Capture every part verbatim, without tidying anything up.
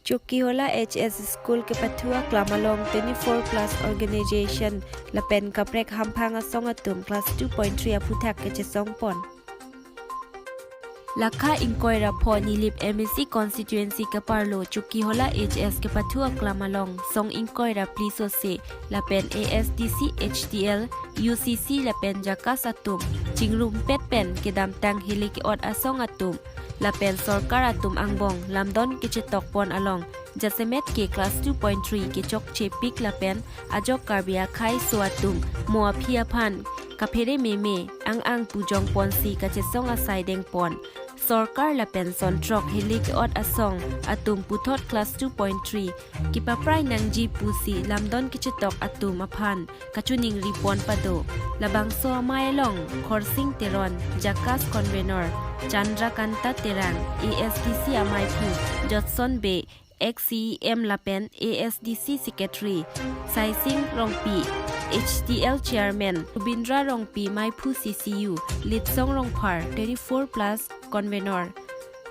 Chokihola H S School kepathu aklam along twenty-four plus organization lapen kaprek hamphang asong atum class two point three aphuthak kechesongpon. Lakha ingkoi ra pho Nilip M A C constituency keparlo Chokihola H S kepathu aklam along song ingkoi ra phli sose lapen A S D C, H T L, U C C lapen JACAS atum chingrumpet pen kedamtang hili ke-ot asong atum lapen sorkar atum angbong lamdon kechetokpon along jasemet ke class two point three kechokchepik lapen ajok Karbi akhei so atum mo aphi aphan kaphere meme ang-ang pujongponsi kachesong asai dengpon. Sorkar lapen son throk hili ke-ot asong atum puthot class two point three kepaprai nangji pusi lamdon kechetok atum aphan kachiningripon pado. Labangso amei along Khorsing Teron, JACAS convener Chandrakanta Terang, A S D C ameiphu Jotson Bey, ex C E M lapen A S D C secretary Saising Rongpi, H T L chairman Subindra Rongpi, meiphu C C U Litsong Rongphar, twenty-four plus convener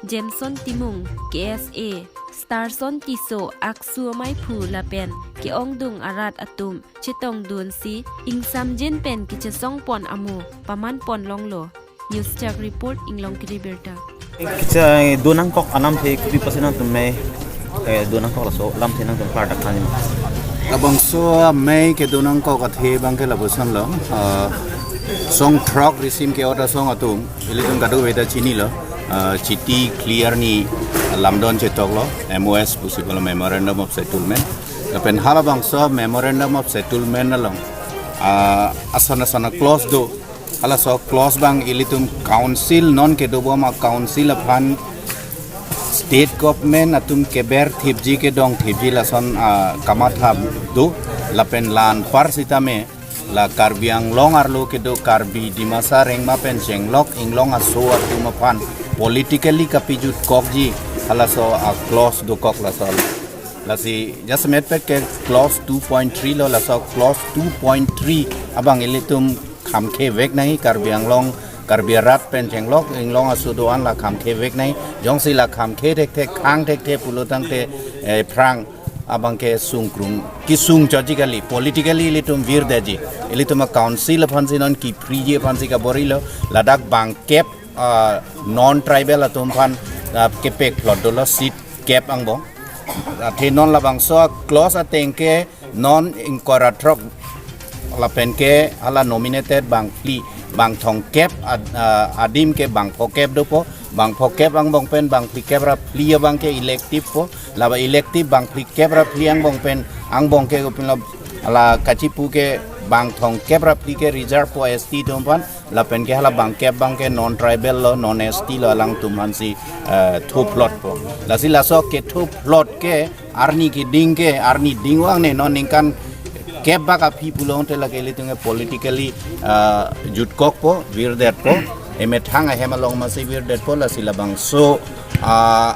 Jameson Timung, K S A, Starson Tisso, ACSU ameiphu lapen ke-ongdung arat atum chetongdunsi ingsamjin pen kechesongpon amo pamanpon longlo. News Chak report, Inglong Kiri Birta. Kechedun nangkok alamthe kopi pusi nangtum mei kedun nangkok, laso alamthe nangtum klardak thanji ma? Labangso amei kedun nangkok athe abangke lapuson lo. Ah, song throk risim ke-ot asong atum, ilitum kadokave ta chinilo. Ah, Chiti Khli arni lamdon chetoklo, M O S pusi pulo, Memorandum of Settlement. Lapen halabangso Memorandum of Settlement along, ah, ason ason a-clause do. Halaso clause abang ilitum council non kedobom a-council aphan state government atum keber thipji kedong thipji lason, ah, kamatha do. Lapen la anpar sitame la Karbi Anglong arlo kedo Karbi, Dimasa, Rengma pen chenglok Inglong aso atum aphan politically kapijutkokji halaso a-clause dokok laso. Lasi jasemet pen ke clause two point three lo, laso clause two point three abang ilitum khamkhevek nangji. Karbi Anglong, Karbi arat pen chenglok Inglong aso do-an la khamkhevek nangji. Jongsi la khamkhe thekthe, khang thekthe pulo tangte, eh, aphrang abangke sungkrung, kesung chotji kali, politically ilitum virdetji. Ilitum a-council aphansi non kephriji aphansi kaborilo, ladak bangkep, ah, non-tribal atum aphan, ah, kepek plot dolo, seat kep angbong. Athe non labangso clause ateng ke non ingkoi ra throk lapen ke hala nominated bangphli, bangthomkep ad-, ah, adim ke bangphokep dopo, bangphokep angbong pen bangphlikep ra phli abangke elective po, laba elective bangphlikep ra phli angbong pen angbong ke kopilo, hala kachipu ke bangthomkep ra phli ke reserve po S T atum aphan, lapen ke hala bangkep abangke non-tribal lo, non-S T lo, alangtum aphansi, eh, thopplot po. Lasi laso kethopplot ke arni keding ke, arni ding vang ne non ningkan kep bak aphi pulo tangte lake ilitum ke politically, eh, jutkokpo, virdetpo, emethang ahem along masi virdetpo. Lasi labangso, ah,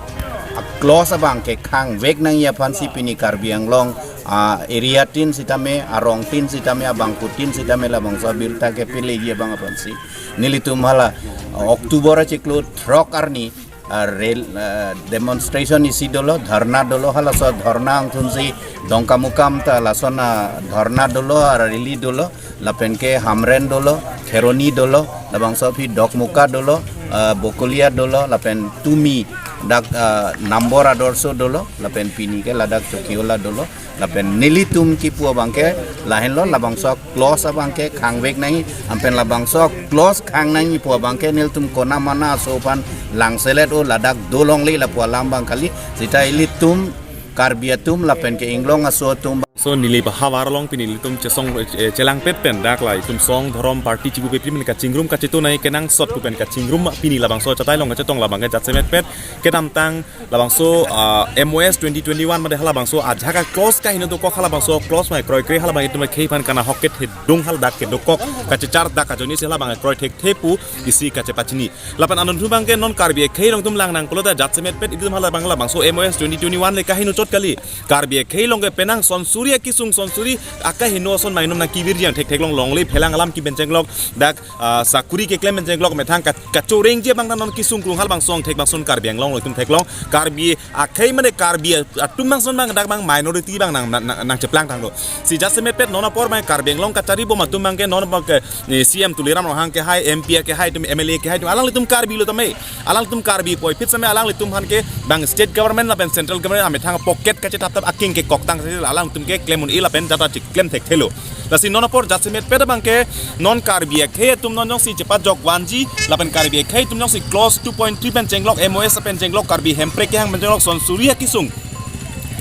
a-clause abangke khangvek nangji aphansi pini Karbi Anglong, ah, area tin sitame, arong tin sitame, abangphu tin sitame labangso abirta kepeleji abang aphansi. Nelitum hala, ah, October achiklo throk arni, ah, rel-, ah, demonstration isi dolo, dharna dolo, halaso dharna angthunsi Dongkamukam ta lason a-dharna dolo, a-rally dolo, lapen ke Hamren dolo, Kheroni dolo, labangso aphi Dokmoka dolo, ah, Bokolia dolo, lapen Tumi dak, ah, Nambor Adorsho dolo, lapen pini ke ladak Chokihola dolo, lapen nelitum kipu abangke lahenlo, labangso clause abangke khangvek nangji, anpen labangso clause khang nangji pu abangke nelitum kona mana aso aphan langselet o, ladak dolongle lapu alam abang kali, seta ilitum Karbi atum lapen ke Inglong aso atum. So neli ba havar along pini ilitum chesong, eh, chelangpet pen dak la itum song dhorom party chibu pe pini kachingrum kachetu nangji kenangsot pu pen kachingrum pini labangso chatai along kachetong labangke jasemet pen kedamtang labangso, ah, M O S twenty twenty-one mate halabangso ajak a-clause kaheno dokok, halabangso clause mai kroikre halabang itum khei aphan kana hok kethedung haladak kedokok, kachechar dak kajonisi halabang kroithekthe pu isi kachepachini. Lapen anonthubang ke non Karbi akhei along itum langnang pulote jasemet pen itum halabang labangso M O S twenty twenty-one le kaheno chot kali. Karbi akhei along ke penang son suri kesung sonsuri akaheno ason mainom nangkevirji ang thektheklong, longle phelang alam kepi pen chenglok, dak ah, sakuri keklem pen chenglok, methang ka- kachorengji abang ta non kesung krung halabangso angthek bangson Karbi Anglong lo itum theklong. Karbi akhei mane Karbi atum bangson abang dak abang minority abang nang nang nang nangcheplang tanglo. Si jasemetpet non apor abang Karbi Anglong kachari bom atum abangke non abangke, eh, C M Tuliram Ronghang ke hai, M P ke hai atum, M L A ke hai atum, alanglitum Karbi lo tame. Alanglitum Karbi puvoiphit same alanglitum aphan ke bang state government lapen central government amethang pocket kachethapthap aking kekoktang si alanglitum ke klem un-e lapen jata chik klem thekthelo. Lasi non apor jasemetpet abangke non Karbi akhei atum non jongsi chepajok vanji lapen Karbi akhei atum jongsi clause two point three pen chenglok, M O S pen chenglok, Karbi Hemprek kehang pen chenglok, sonsuri akesung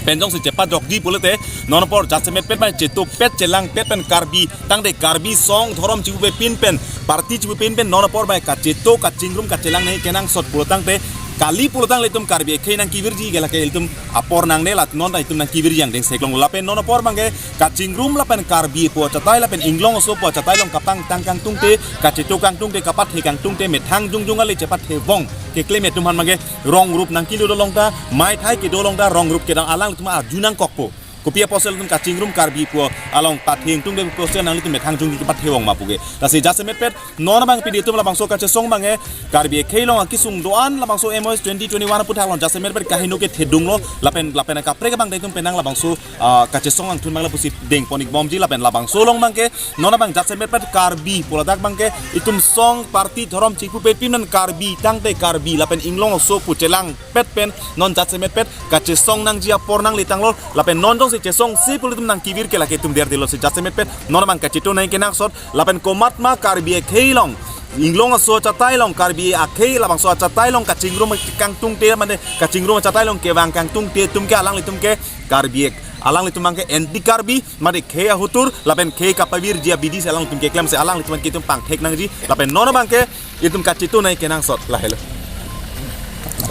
pen jongsi chepajokji pulote non apor jasemetpet pen chetupet chelangpet pen Karbi tangte Karbi song dhorom chipupepin pen, party chipupepin pen non apor abang kacheto kachingrum kachelang nangji kenangsot pulo tangte kali pulo tangte itum Karbi akhei nangkevirji ke lake itum apor nangne, la non ta itum nangkevirji angdeng seklong lapen non apor abangke kachingrum lapen Karbi pu achatai lapen inglong aso pu achatai along kapangtang kangtungte, kacheto kangtungte, kapathe kangtungte, methang jongjong ale chepathe vong keklem atum aphan abangke rong rup nangkelo dolong ta, maithai kedo along ta rong rup kedam alanglitum arju nangkokpo. Kopi apotsi ilitum kachingrum Karbi pu along pathe ingtungte pu apotsi nanglitum methang jongjong pathe vong ma pu ke. Lasi jasemetpet non abang pini itum labangso kachesong abangke Karbi akhei along akesung do-an labangso M O S twenty twenty-one aputhak along jasemetpet kaheno kethedunglo lapen lapen kaprek abang ta itum penang labangso, ah, kachesong angthun abang lapusi dengpon-ik bomji lapen labangso along abangke non abang jasemetpet Karbi pu ladak abangke itum song party dhorom chipupepin pen Karbi tangte Karbi lapen inglong aso pu chelangpet pen non jasemetpet kachesong nangji apor nangle tanglo lapen non jongsi chesongse pulo itum nangkevir ke lake itum derdelo si jasemetpet non abang kacheto nangji kenangsot lapen komatma Karbi akhei along inglong aso achatai along Karbi akhei labangso achatai along kachingrum kangtungte mane kachingrum achatai along kevang kangtungte itum ke alanglitum ke Karbi ek alanglitum abangke anti Karbi mane khei ahutur lapen khei kapavirji abidi si alanglitum keklem si alanglitum ke itum pangthek nangji lapen non abangke itum kacheto nangji kenangsot lahelo.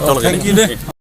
Oh, thank you de.